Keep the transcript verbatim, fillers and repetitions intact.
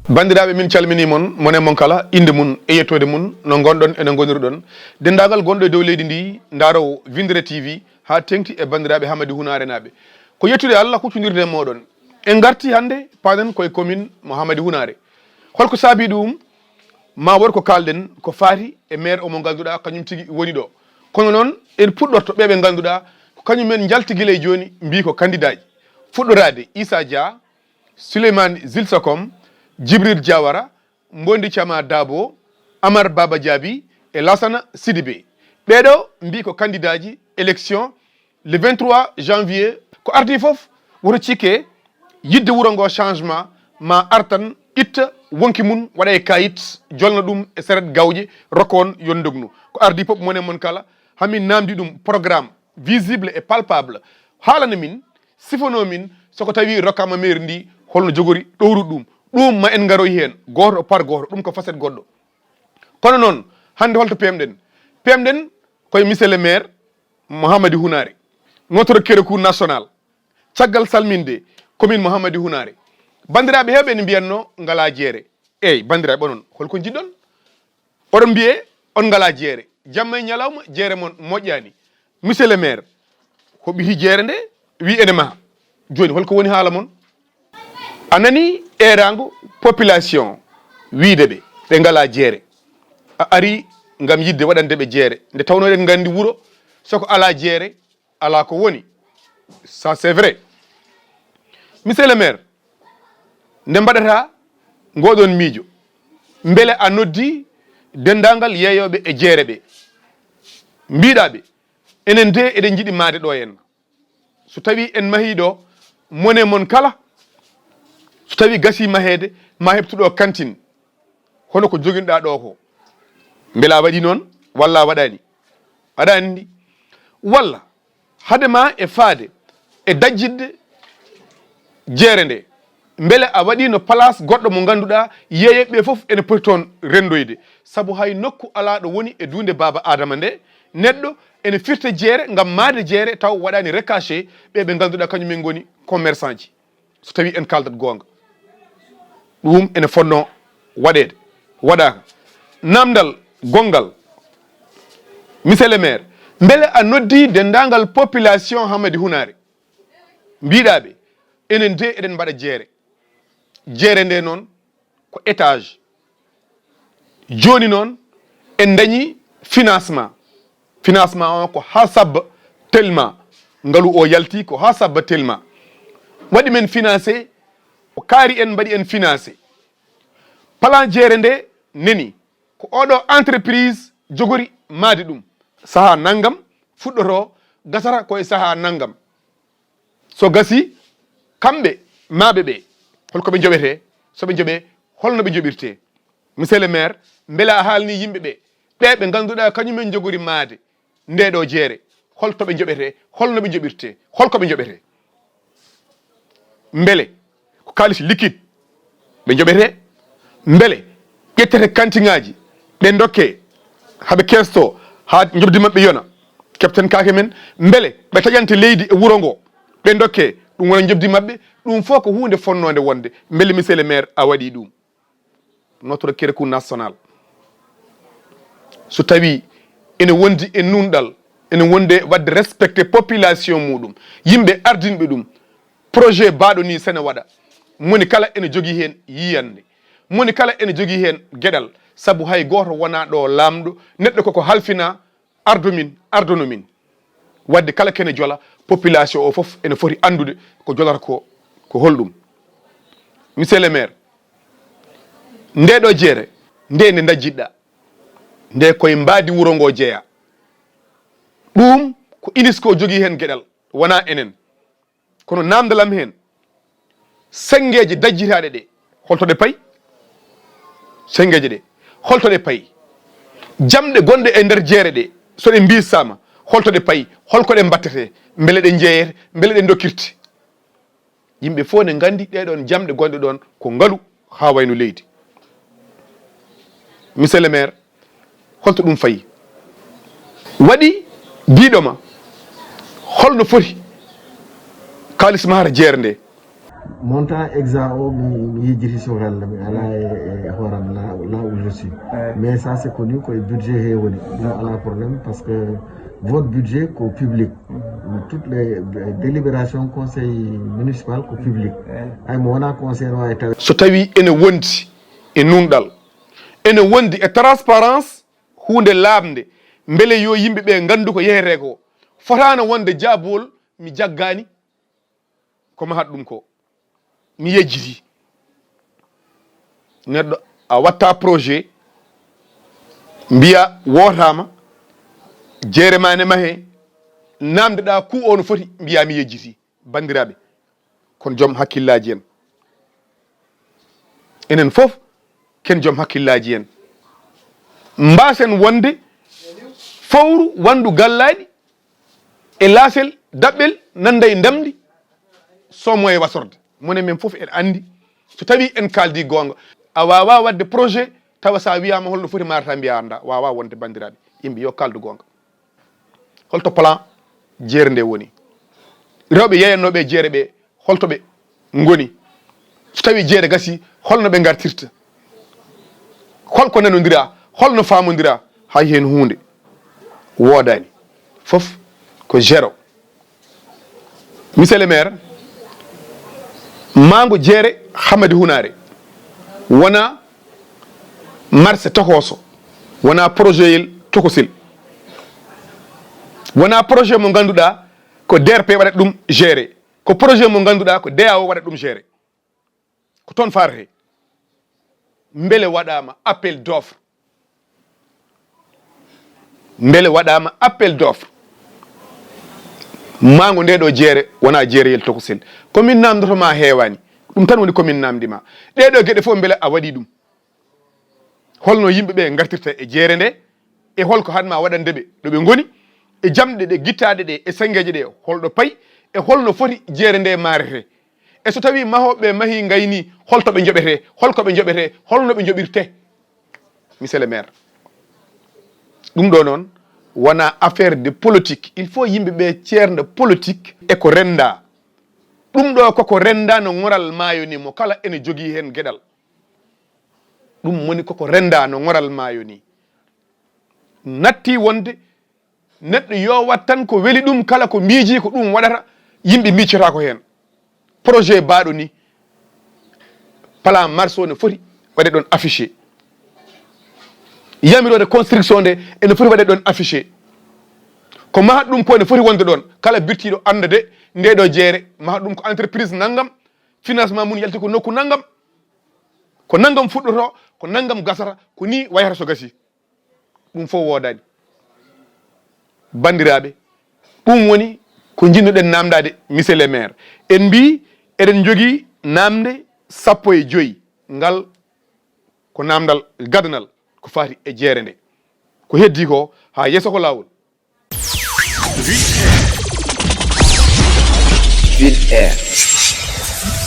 Banndiraaɓe, min calminii mon, mon e mon kala, innde mum e yettoode mum, no ngonɗon e no ngoniruɗon. Denndaangal gonɗo e dow leydi ndi, ndaaroowo Winndere T V, haa teeŋti e banndiraaɓe Hamadi Hunaare naaɓe. Ko yettude Allah, huccondirde e mooɗon. En ngartii hannde, paaɗen ko e commune mo Hamadi Hunaare. Holko saabii ɗum? Ma won ko kaalɗen, ko faati e maire o mo ngannduɗaa kañum tigi woni ɗo. Kono noon, en puɗɗorto ɓe ɓe ngannduɗaa ko kañum en njalti gila e jooni, mbii ko kandidaaji. Fuɗɗoraade Issa Dia, Souleymane Zilsakom, Djibril Diawara, Mbondi Thiama Dabo, Amar Baba Diaby e Lassana Sidibé. Ɓeeɗo mbii ko kandidaaji élection le vingt-trois janvier. Ko ardii fof, woto cikke, yidde wuro ngo changement, ma ar tan itta wonki mum, waɗa e kayit, jolna ɗum e seret gawƴe, rokka on yo ndognu. Ko ardii fof, mon e mon kala, hamin naamndi ɗum programme visible et palpable. Haalana min, sifanoo min, so ko tawi rokkaama mairie ndi, holno jogori ɗowrude ɗum. Ɗum ma en ngaroy heen, gooto par gooto, ɗum ko facette goɗɗo. Kono noon, hannde holto peemɗen? Peemɗen koye monsieur le maire Mouhamadou Hounaré, notre kérékou national. Caggal salminde commune Mouhamadou Hounaré, banndiraaɓe heewɓe ene mbiyatno ngalaa jeere. Eey, banndiraaɓe onon, holko njiɗɗon? Oɗon mbiyee on ngalaa jeere. Jamma e ñalawma, jeere mon moƴƴaani. Monsieur le maire, hoɓɓiti jeere nde, wi ene maha. Jooni, holko woni haala mon? A nanii eeraango population wiyde ɓe, ɓe ngalaa jeere. A arii ngam yiɗde waɗande ɓe jeere. Nde tawnoo eɗen nganndi wuro, so ko alaa jeere, alaa ko woni. Ça, c'est vrai. Monsieur le maire, nde mbaɗataa ngoɗon miijo, mbele a noddii denndaangal yeeyooɓe e jeere ɓe? Mbiɗaa ɓe, enen de eɗen njiɗi mahde ɗo henna. So tawii en mahii ɗo, mon e mon kala, so tawii gasii maheede, ma heɓtu ɗo cantine. Hono ko joginɗaa ɗo ko, mbela a waɗii noon walla a waɗaani? Aɗa anndi? Walla hade ma e faade e dajjitde jeere nde, mbele a waɗiino place goɗɗo mo ngannduɗaa yeeyooɓe ɓe fof ene poti toon renndoyde? Sabu hay nokku alaa ɗo woni e duunde Baaba Aadama nde, neɗɗo ene firta jeere ngam mahde jeere taw waɗaani recaché ɓe ɓe ngannduɗaa kañum en ngoni commerçant ji. So tawii en kaaldat goonga, ɗum ene fotnoo waɗeede, waɗaaka. Naamndal gonngal, monsieur le maire, mbele a noddii denndaangal population Hamadi Hunaare, mbiɗaa ɓe, enen de eɗen mbaɗa jeere. Jeere nde noon ko étage. Jooni noon, en ndañii financement. Financement o ko haa sabba tellement, ngalu o yalti ko haa sabba tellement. Waɗi men financé, ko kaari en mbaɗi en financé. Plan jeere nde neni, ko oɗo entreprise jogori mahde ɗum. Sahaa nanngam fuɗɗoto, gasata ko e sahaa nanngam. So gasii, kamɓe mahɓe ɓe, holko ɓe njoɓetee? So ɓe njoɓee, holno ɓe njoɓirtee? Monsieur le maire, mbele a haalnii yimɓe ɓe, ɓe ɓe ngannduɗaa kañum en njogori mahde ndee ɗoo jeere, holto ɓe njoɓetee, holno ɓe njoɓirtee, holko ɓe njoɓetee? Mbele ko kaalis liquide ɓe njoɓetee? Mbele ƴettete kantiŋaaji ɓe ndokkee, haa ɓe keestoo, haa njoɓdi maɓɓe yona, keɓten kaake men? Mbele ɓe taƴante leydi e wuro ngo, ɓe ndokkee, ɗum wona njoɓdi maɓɓe? Ɗum fof ko huunde fonnoonde wonde. Mbele monsieur le maire a waɗii ɗum? Notre kérékou national, so tawii ene wondi e nunɗal, ene wonde waɗde respecté population muɗum, yimɓe ardinɓe ɗum, projet baaɗo ni sene waɗa, moni kala ene jogii heen yiyannde, moni kala ene jogii heen geɗal, sabu hay gooto wonaa ɗo laamɗo, neɗɗo koko halfina, ardo min, ardono min. Waɗde kala kene jola, population o fof ene foti anndude ko jolata ko, ko holɗum. Monsieur le maire, nde ɗo jeere, nde nde dajjitɗa, nde koye mbaadi wuro ngo jeeya. Ɗum ko UNESCO jogii heen geɗal, wonaa enen. Kono naamndal am heen, senngeeje dajjitaaɗe ɗe, holto ɗe payi? Senngeeje ɗe, holto ɗe payi? Jamɗe gonɗe e nder jeere ɗe, so ɗe mbiisaama, holto ɗe payi? Holko ɗe mbattetee? Mbele ɗe njeeyete? Mbele ɗe ndokkirte? Yimɓe fof ne nganndi ɗee ɗoon jamɗe gonɗe ɗoon ko ngalu haa wayno leydi. Monsieur le maire, holto ɗum fayi? Waɗi biiɗo ma, holno foti kaalis mahata jeere nde? Montant exact o, mi mi yejjiti, so Allah, mi ala e e hooram, là là où je suis. Mais ça, c'est connu, koye budget he woni. Ɗum ala problème, parce que votre budget ko public. Toutes les délibérations conseil municipal ko public. Ay, mo wona conseil no wawi tawe. So tawi ene wondi e nunɗal, ene wondi e transparence, huunde laaɓnde, mbele yo yimɓe ɓe nganndu ko yehete ko. Fotaano wonde jaabuwol mi jaggaani ko mahat ɗum ko. Mi yejjiti. Neɗɗo, a watta projet, mbiya wootaama, jeere ma ne mahe, namdeɗa ku o no foti, mbiya mi yejjiti. Banndiraaɓe, kon joom hakkillaaji en. Enen fof ken joom hakkillaaji en. Mbaasen wonde fowru wanndu gallaaɗi e laasel daɓɓel nannda e ndamndi, somo e wasorde. Mone men fof en anndi, so tawi en kaaldi goonga, a waawa waɗde projet tawa sa wiyaama holno foti maarata, mbiya annda. Waawa wonde, banndiraaɓe. Yimɓe yo kaaldu goonga. Holto plan jeere nde woni? Rewɓe yeeyannooɓe e jeere ɓe, holto ɓe ngoni? So tawi jeere gasi, holno ɓe ngartirta? Holko nanondira? Holno faamondira? Hay heen huunde woodaani. Fof ko zéro. Monsieur le maire, maango jeere Hamadi Hunaare wona marché tokooso, wona projet yel tokosel, wona projet mo ngannduɗaa ko D R P waɗat ɗum géré, ko projet mo ngannduɗaa ko D A O waɗat ɗum géré. Ko toon faarete. Mbele waɗaama appel d'offre? Mbele waɗaama appel d'offre? Maango nde ɗo jeere wona jeereyel tokosel. Ko min namdoto ma heewani. Ɗum tan woni ko min namdi ma. Ɗee ɗo geɗe fof mbele a waɗi ɗum? Holno yimɓe ɓe ngartirta e jeere nde? E holko haɗma waɗande ɓe ɗo ɓe ngoni? E jamɗe ɗe gittaaɗe ɗe, e senngeeje ɗe, holɗo payi? E holno foti jeere nde maarete? E so tawi mahooɓe ɓe mahi ngayni, holto ɓe njoɓete? Holko ɓe njoɓete? Holno ɓe njoɓirte? Monsieur le maire, ɗum ɗo noon wona affaire de politique. Il faut yimɓe ɓe ceernda politique e ko rennda. Ɗum ɗo koko rennda no ŋoral maayo ni, mo kala ene jogii heen geɗal. Ɗum woni koko rennda no ŋoral maayo ni. Natti wonde neɗɗo yo wat tan ko weli ɗum, kala ko miiji ko ɗum waɗata, yimɓe miccata ko heen. Projet baaɗo ni, plan marché o ne foti waɗe ɗon affiché. Yamiroore construction nde ene foti waɗe ɗon affiché. Ko mahat ɗum ko ne foti wonde ɗon. Kala birtiiɗo annda de, nde ɗo jeere, mahat ɗum ko entreprise nanngam, financement mum yalti ko nokku nanngam, ko nanngam fuɗɗoto, ko nanngam gasata, ko ni wayata so gasi. Ɗum fof woodaani. Banndiraaɓe, ɗum woni ko njiɗnoɗen naamndaade, monsieur le maire. En mbii eɗen njogii naamnde sappo e joy. Ngal ko naamndal gadanal ko faati e jeere nde. Ko heddii ko haa yeeso ko laawol. Vite Air.